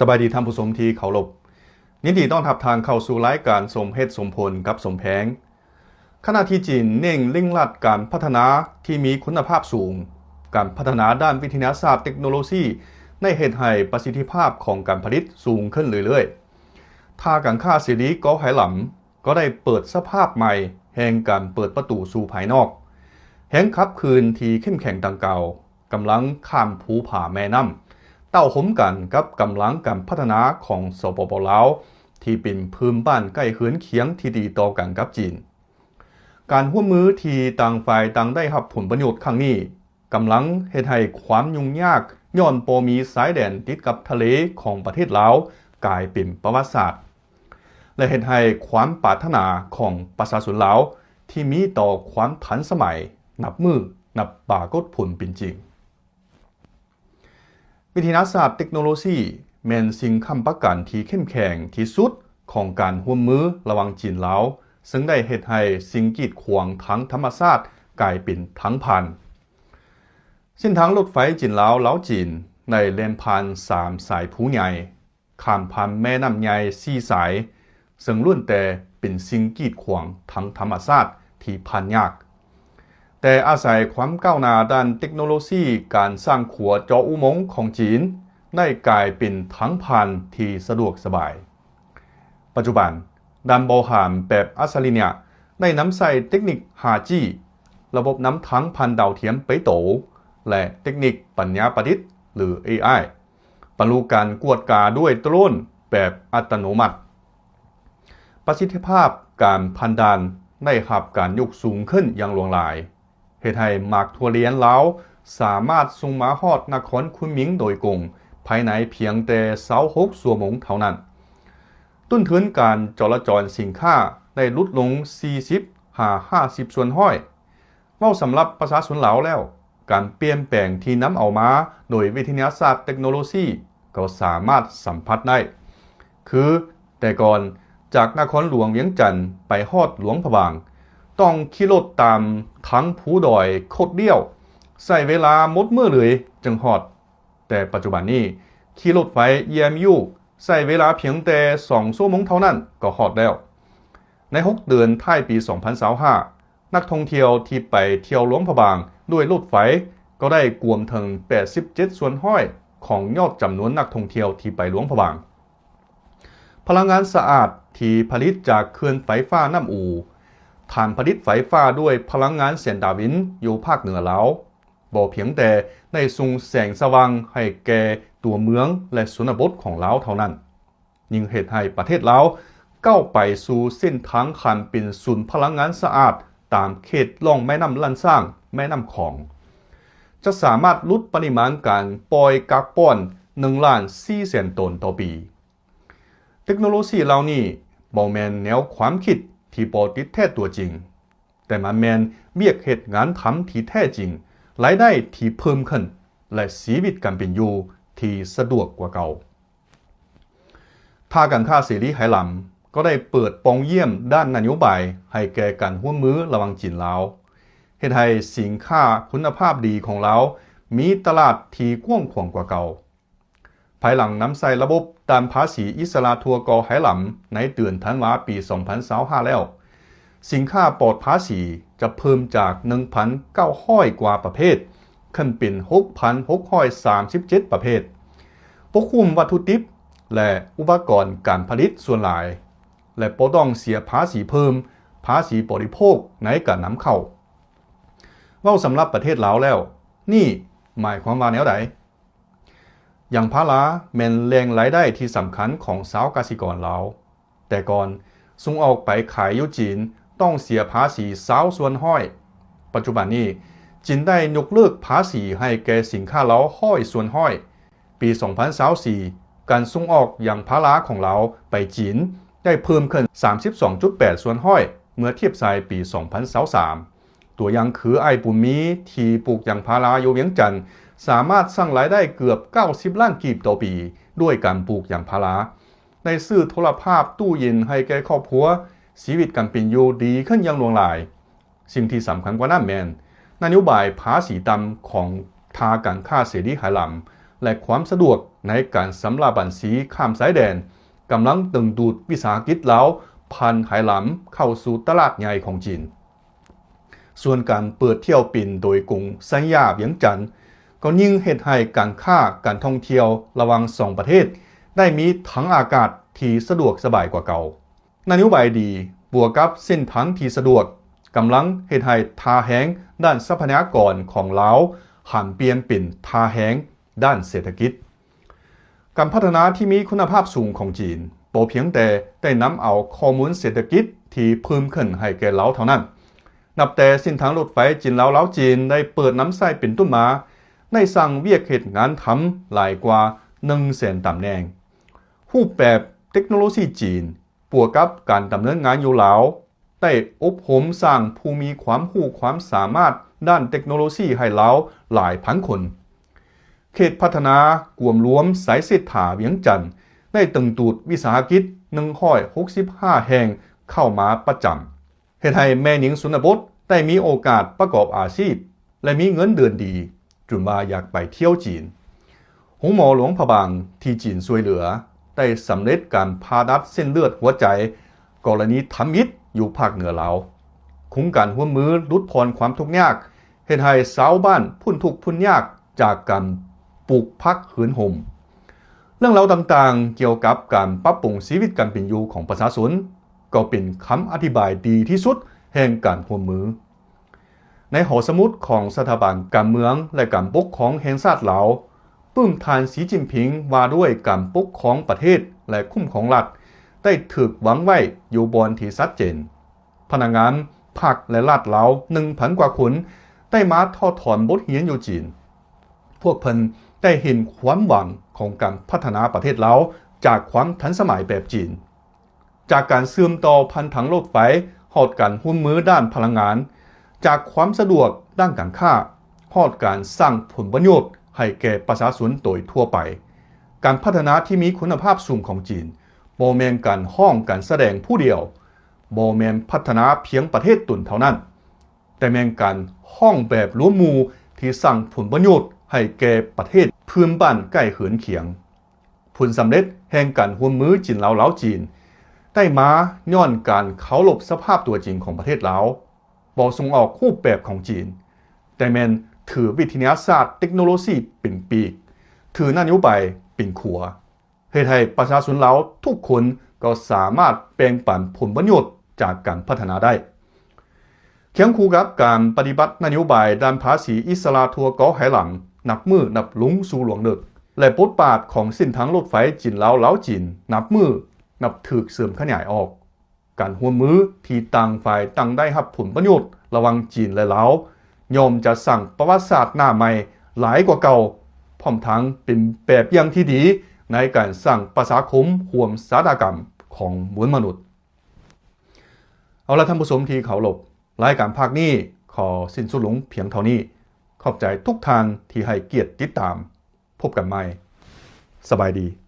ສະບາຍດີທ່ານຜູ້ຊົມທີ່ເຄົາລົບ, ຍິນດີຕ້ອນຮັບທ່ານເຂົ້າສູ່ລາຍການສົມເຫດສົມຜົນກັບສົມແພງ. ຂະນະທີ່ຈີນເນັ້ນເລັ່ງລັດການພັດທະນາທີ່ມີຄຸນນະພາບສູງ, ການພັດທະນາດ້ານວິທະຍາສາດເຕັກໂນໂລຊີໄດ້ເຮັດໃຫ້ປະສິດທິພາບຂອງການຜະລິດສູງຂຶ້ນເລື້ອຍໆ. ທ່າການຄ້າເສລີເກາະໄຮຫຼຳ ກໍໄດ້ເປີດສະພາບໃໝ່ແຫ່ງການເປີດປະຕູສູ່ພາຍນອກ. ແຮງຂັບເຄື່ອນທີ່ເຂັ້ມແຂງດັ່ງກ່າວ ກຳລັງຂ້າມພູຜາແມ່ນ້ຳ ເຕົ້າໂຮມກັນກັບກຳລັງການພັດທະນາຂອງ ສປປ ລາວ ທີ່ເປັນເພື່ອນບ້ານໃກ້ເຮືອນຄຽງທີ່ດີຕໍ່ກັນກັບຈີນ. ການຮ່ວມມືທີ່ຕ່າງຝ່າຍຕ່າງໄດ້ຮັບຜົນປະໂຫຍດຄັ້ງນີ້ ກຳລັງເຮັດໃຫ້ຄວາມຫຍຸ້ງຍາກຍ້ອນບໍ່ມີຊາຍແດນຕິດກັບທະເລຂອງປະເທດລາວກາຍເປັນປະຫວັດສາດ ແລະ ເຮັດໃຫ້ຄວາມປາດຖະໜາຂອງປະຊາຊົນລາວທີ່ມີຕໍ່ຄວາມທັນສະໄໝນັບມື້ນັບປາກົດຜົນເປັນຈິງ. ວິທະຍາສາດເຕັກໂນໂລຊີແມ່ນສິ່ງຄ້ຳປະກັນທີ່ເຂັ້ມແຂງທີ່ສຸດຂອງການຮ່ວມມືລະຫວ່າງຈີນ-ລາວ, ເຊິ່ງໄດ້ເຮັດໃຫ້ສິ່ງກີດຂວາງທາງທຳມະຊາດກາຍເປັນທາງຜ່ານ. ເສັ້ນທາງລົດໄຟຈີນ-ລາວ, ລາວ-ຈີນ ໄດ້ແລ່ນຜ່ານສາມສາຍພູໃຫຍ່, ຂ້າມຜ່ານແມ່ນ້ຳໃຫຍ່ສີ່ສາຍ, ເຊິ່ງລ້ວນແຕ່ເປັນສິ່ງກີດຂວາງທາງທຳມະຊາດທີ່ຜ່ານຍາກ. ແຕ່ອາໄສຄວາມກ້າວໜ້າດ້ານເຕັກໂນໂລຊີ, ການສ້າງຂົວເຈາະອຸໂມງຂອງຈີນໄດ້ກາຍເປັນທາງຜ່ານທີ່ສະດວກສະບາຍ. ປັດຈຸບັນ, ດ່ານບໍ່ຫານແບບອັດສະລິຍະໄດ້ນຳໃຊ້ເຕັກນິກຫ້າຈີ ລະບົບນຳທາງຜ່ານດາວທຽມໄປໂຕ ແລະ ເຕັກນິກປັນຍາປະດິດ ຫຼື ເອໄອ ບັນລຸການກວດກາດ້ວຍໂດຣນແບບອັດຕະໂນມັດ. ປະສິດທິພາບການຜ່ານດ່ານໄດ້ຮັບການຍົກສູງຂຶ້ນຢ່າງຫຼວງຫຼາຍ, ເຮັດໃຫ້ໝາກທຸລຽນລາວສາມາດສົ່ງມາຮອດນະຄອນຄຸນໝິງໂດຍກົງພາຍໃນພຽງແຕ່ຊາວຫົກຊົ່ວໂມງເທົ່ານັ້ນ. ຕົ້ນທຶນການຈໍລະຈອນສິນຄ້າໄດ້ຫຼຸດລົງສີ່ສິບຫາຫ້າສິບສ່ວນຮ້ອຍ. ເວົ້າສຳລັບປະຊາຊົນລາວແລ້ວ, ການປ່ຽນແປງທີ່ນຳເອົາມາໂດຍວິທະຍາສາດເຕັກໂນໂລຊີກໍສາມາດສຳຜັດໄດ້. ຄືແຕ່ກ່ອນ, ຈາກນະຄອນຫຼວງວຽງຈັນໄປຮອດຫຼວງພະບາງ, ຕ້ອງຂີ່ລົດຕາມທາງພູດອຍຄົດລ້ຽວ, ໃຊ້ເວລາໝົດມື້ເລີຍຈຶ່ງຮອດ. ແຕ່ປັດຈຸບັນນີ້, ຂີ່ລົດໄຟ ເອເອັມຢູ ໃຊ້ເວລາພຽງແຕ່ສອງຊົ່ວໂມງເທົ່ານັ້ນກໍຮອດແລ້ວ. ໃນຫົກເດືອນທ້າຍປີສອງພັນຊາວຫ້າ, ນັກທ່ອງທ່ຽວທີ່ໄປທ່ຽວຫຼວງພະບາງດ້ວຍລົດໄຟກໍໄດ້ກວມເຖິງແປດສິບເຈັດສ່ວນຮ້ອຍຂອງຍອດຈຳນວນນັກທ່ອງທ່ຽວທີ່ໄປຫຼວງພະບາງ. ພະລັງງານສະອາດທີ່ຜະລິດຈາກເຂື່ອນໄຟຟ້ານ້ຳອູ, ຖານຜະລິດໄຟຟ້າດ້ວຍພະລັງງານແສງດາວິນຢູ່ພາກເໜືອລາວ, ບໍ່ພຽງແຕ່ໄດ້ສົ່ງແສງສະຫວ່າງໃຫ້ແກ່ຕົວເມືອງ ແລະ ຊົນນະບົດຂອງລາວເທົ່ານັ້ນ, ຍິ່ງເຮັດໃຫ້ປະເທດລາວກ້າວໄປສູ່ເສັ້ນທາງຂັ້ນເປັນສູນພະລັງງານສະອາດຕາມເຂດລ່ອງແມ່ນ້ຳລ້ານຊ້າງ, ແມ່ນ້ຳຂອງ, ຈະສາມາດຫຼຸດປະລິມານການປ່ອຍກາກບອນໜຶ່ງລ້ານສີ່ແສນໂຕນຕໍ່ປີ. ເຕັກໂນໂລຊີເຫຼົ່ານີ້ບໍ່ແມ່ນແນວຄວາມຄິດທີ່ບໍ່ຕິດແທດຕົວຈິງ, ແຕ່ມັນແມ່ນວຽກເຮັດງານທຳທີ່ແທ້ຈິງ, ລາຍໄດ້ທີ່ເພີ່ມຂຶ້ນ ແລະ ຊີວິດການເປັນຢູ່ທີ່ສະດວກກວ່າເກົ່າ. ທ່າການຄ້າເສລີໄຮລຳກໍໄດ້ເປີດປ່ອງຢ້ຽມດ້ານນະໂຍບາຍໃຫ້ແກ່ການຮ່ວມມືລະຫວ່າງຈີນ-ລາວ, ເຮັດໃຫ້ສິນຄ້າຄຸນນະພາບດີຂອງລາວມີຕະຫຼາດທີ່ກວ້າງຂວາງກວ່າເກົ່າ. ພາຍຫຼັງນຳໃຊ້ລະບົບດ່ານພາສີອິດສະຫຼະທົ່ວເກາະໄຮລຳໃນເດືອນທັນວາປີສອງພັນຊາວຫ້າແລ້ວ, ສິນຄ້າປອດພາສີຈະເພີ່ມຈາກໜຶ່ງພັນເກົ້າຮ້ອຍກວ່າປະເພດ ຂຶ້ນເປັນຫົກພັນຫົກຮ້ອຍສາມສິບເຈັດປະເພດ, ປົກຄຸມວັດຖຸດິບ ແລະ ອຸປະກອນການຜະລິດສ່ວນຫຼາຍ ແລະ ບໍ່ຕ້ອງເສຍພາສີເພີ່ມ, ພາສີບໍລິໂພກໃນການນຳເຂົ້າ. ເວົ້າສຳລັບປະເທດລາວແລ້ວ, ນີ້ໝາຍຄວາມວ່າແນວໃດ? ຢາງພາລາແມ່ນແຫຼ່ງລາຍໄດ້ທີ່ສຳຄັນຂອງຊາວກະສິກອນລາວ. ແຕ່ກ່ອນ, ສົ່ງອອກໄປຂາຍຢູ່ຈີນຕ້ອງເສຍພາສີຊາວສ່ວນຮ້ອຍ. ປັດຈຸບັນນີ້, ຈີນໄດ້ຍົກເລີກພາສີໃຫ້ແກ່ສິນຄ້າລາວຮ້ອຍສ່ວນຮ້ອຍ. ປີສອງພັນຊາວສີ່, ການສົ່ງອອກຢາງພາລາຂອງລາວໄປຈີນໄດ້ເພີ່ມຂຶ້ນສາມສິບສອງຈຸດແປດສ່ວນຮ້ອຍ ເມື່ອທຽບໃສ່ປີສອງພັນຊາວສາມ. ຕົວຢ່າງຄືອ້າຍບຸນມີ ທີ່ປູກຢາງພາລາຢູ່ວຽງຈັນ ສາມາດສ້າງລາຍໄດ້ເກືອບເກົ້າສິບລ້ານກີບຕໍ່ປີ ດ້ວຍການປູກຢາງພາລາ, ໄດ້ຊື້ໂທລະພາບ, ຕູ້ເຢັນໃຫ້ແກ່ຄອບຄົວ, ຊີວິດການເປັນຢູ່ດີຂຶ້ນຢ່າງຫຼວງຫຼາຍ. ສິ່ງທີ່ສຳຄັນກວ່ານັ້ນແມ່ນ ນະໂຍບາຍພາສີຕ່ຳຂອງທ່າການຄ້າເສລີໄຮລຳ ແລະ ຄວາມສະດວກ ໃນການຊຳລະບັນຊີຂ້າມຊາຍແດນ ກຳລັງດຶງດູດວິສາຫະກິດລາວຜ່ານຫາຍລຳເຂົ້າສູ່ຕະຫຼາດໃຫຍ່ຂອງຈີນ. ສ່ວນການເປີດຖ້ຽວບິນໂດຍກົງໄຊຍະວຽງຈັນ ກໍຍິ່ງເຮັດໃຫ້ການຄ້າການທ່ອງທ່ຽວລະຫວ່າງສອງປະເທດ ໄດ້ມີທາງອາກາດທີ່ສະດວກສະບາຍກວ່າເກົ່າ. ນະໂຍບາຍດີ ບວກກັບເສັ້ນທາງທີ່ສະດວກ ກຳລັງເຮັດໃຫ້ທ່າແຮງດ້ານຊັບພະຍາກອນຂອງລາວ ຫັນປ່ຽນເປັນທ່າແຮງດ້ານເສດຖະກິດ. ການພັດທະນາທີ່ມີຄຸນນະພາບສູງຂອງຈີນ ບໍ່ພຽງແຕ່ໄດ້ນຳເອົາຂໍ້ມູນເສດຖະກິດທີ່ເພີ່ມຂຶ້ນໃຫ້ແກ່ລາວເທົ່ານັ້ນ, ນັບແຕ່ເສັ້ນທາງລົດໄຟຈີນລາວ ລາວຈີນ ໄດ້ເປີດນຳໃຊ້ເປັນຕົ້ນມາ ໄດ້ສ້າງວຽກເຮັດງານທຳຫຼາຍກວ່າໜຶ່ງແສນຕຳແໜ່ງ. ຮູບແບບເຕັກໂນໂລຊີຈີນ ບວກກັບການດຳເນີນງານຢູ່ລາວ ໄດ້ອົບຮົມສ້າງຜູ້ມີຄວາມຮູ້ຄວາມສາມາດດ້ານເຕັກໂນໂລຊີໃຫ້ລາວຫຼາຍພັນຄົນ. ເຂດພັດທະນາກວມລວມໄຊເສດຖາວຽງຈັນ ໄດ້ດຶງດູດວິສາຫະກິດໜຶ່ງຮ້ອຍຫົກສິບຫ້າແຫ່ງເຂົ້າມາປະຈຳ, ເຮັດໃຫ້ແມ່ຍິງຊົນນະບົດໄດ້ມີໂອກາດປະກອບອາຊີບ ແລະ ມີເງິນເດືອນດີ ຈົນວ່າຢາກໄປທ່ຽວຈີນ. ໂຮງໝໍຫຼວງພະບາງທີ່ຈີນຊ່ວຍເຫຼືອ ໄດ້ສຳເລັດການຜ່າຕັດເສັ້ນເລືອດຫົວໃຈ ກໍລະນີທຳອິດຢູ່ພາກເໜືອລາວ. ໂຄງການຮ່ວມມືຫຼຸດຜ່ອນຄວາມທຸກຍາກ ເຮັດໃຫ້ຊາວບ້ານພົ້ນທຸກພົ້ນຍາກຈາກການປູກຜັກເຮືອນໂຮມ. ເລື່ອງລາວຕ່າງໆກ່ຽວກັບການປັບປຸງຊີວິດການເປັນຢູ່ຂອງປະຊາຊົນ ກໍເປັນຄຳອະທິບາຍດີທີ່ສຸດແຫ່ງການຮ່ວມມື. ໃນຫໍສະໝຸດຂອງສະຖາບັນການເມືອງ ແລະ ການປົກຄອງແຫ່ງຊາດລາວ, ປຶ້ມທ່ານ ສີ ຈິ້ນຜິງ ວ່າດ້ວຍການປົກຄອງປະເທດ ແລະ ຄຸ້ມຄອງລັດ ໄດ້ຖືກວາງໄວ້ຢູ່ບ່ອນທີ່ຊັດເຈນ. ພະນັກງານພັກ ແລະ ລັດລາວ ໜຶ່ງພັນກວ່າຄົນ ໄດ້ມາຖອດຖອນບົດຮຽນຢູ່ຈີນ. ພວກເພິ່ນໄດ້ເຫັນຄວາມຫວັງຂອງການພັດທະນາປະເທດລາວ ຈາກຄວາມທັນສະໄໝແບບຈີນ. ຈາກການເຊື່ອມຕໍ່ຜ່ານທາງລົດໄຟ ຮອດການຮ່ວມມືດ້ານພະລັງງານ, ຈາກຄວາມສະດວກດ້ານການຄ້າ ຮອດການສ້າງຜົນປະໂຫຍດໃຫ້ແກ່ປະຊາຊົນໂດຍທົ່ວໄປ. ການພັດທະນາທີ່ມີຄຸນນະພາບສູງຂອງຈີນ ບໍ່ແມ່ນການຮ້ອງການສະແດງຜູ້ດຽວ, ບໍ່ແມ່ນພັດທະນາພຽງປະເທດຕົນເທົ່ານັ້ນ, ແຕ່ແມ່ນການຮ້ອງແບບລວມໝູ່ທີ່ສ້າງຜົນປະໂຫຍດໃຫ້ແກ່ປະເທດເພື່ອນບ້ານໃກ້ເຮືອນຄຽງ. ຜົນສຳເລັດແຫ່ງການຮ່ວມມືຈີນລາວ ລາວຈີນ ໄດ້ມາຍ້ອນການເຄົາລົບສະພາບຕົວຈິງຂອງປະເທດລາວ, ບໍ່ສົ່ງອອກຮູບແບບຂອງຈີນ, ແຕ່ແມ່ນຖືວິທະຍາສາດເຕັກໂນໂລຊີເປັນປີກ, ຖືນະໂຍບາຍເປັນຂົວ, ເຮັດໃຫ້ປະຊາຊົນລາວທຸກຄົນກໍສາມາດແບ່ງປັນຜົນປະໂຫຍດຈາກການພັດທະນາໄດ້. ຄຽງຄູ່ກັບການປະຕິບັດນະໂຍບາຍດ້ານພາສີອິດສະຫຼະທົ່ວເກາະໄຮລຳ ນັບມື້ນັບລົງສູ່ຫຼວງເລິກ ແລະ ບົດບາດຂອງເສັ້ນທາງລົດໄຟຈີນລາວ ລາວຈີນ ນັບມື້ນັບຖືກເສີມຂະຫຍາຍອອກ, ການຮ່ວມມືທີ່ຕ່າງຝ່າຍຕ່າງໄດ້ຮັບຜົນປະໂຫຍດລະຫວ່າງຈີນ ແລະ ລາວ ຍ່ອມຈະສ້າງປະຫວັດສາດໜ້າໃໝ່ຫຼາຍກວ່າເກົ່າ, ພ້ອມທັງເປັນແບບຢ່າງທີ່ດີໃນການສ້າງປະຊາຄົມຮ່ວມຊະຕາກຳຂອງມວນມະນຸດ. ເອົາລະ ທ່ານຜູ້ຊົມທີ່ເຄົາລົບ, ລາຍການພາກນີ້ຂໍສິ້ນສຸດລົງພຽງເທົ່ານີ້. ຂອບໃຈທຸກທ່ານທີ່ໃຫ້ກຽດຕິດຕາມ. ພົບກັນໃໝ່. ສະບາຍດີ.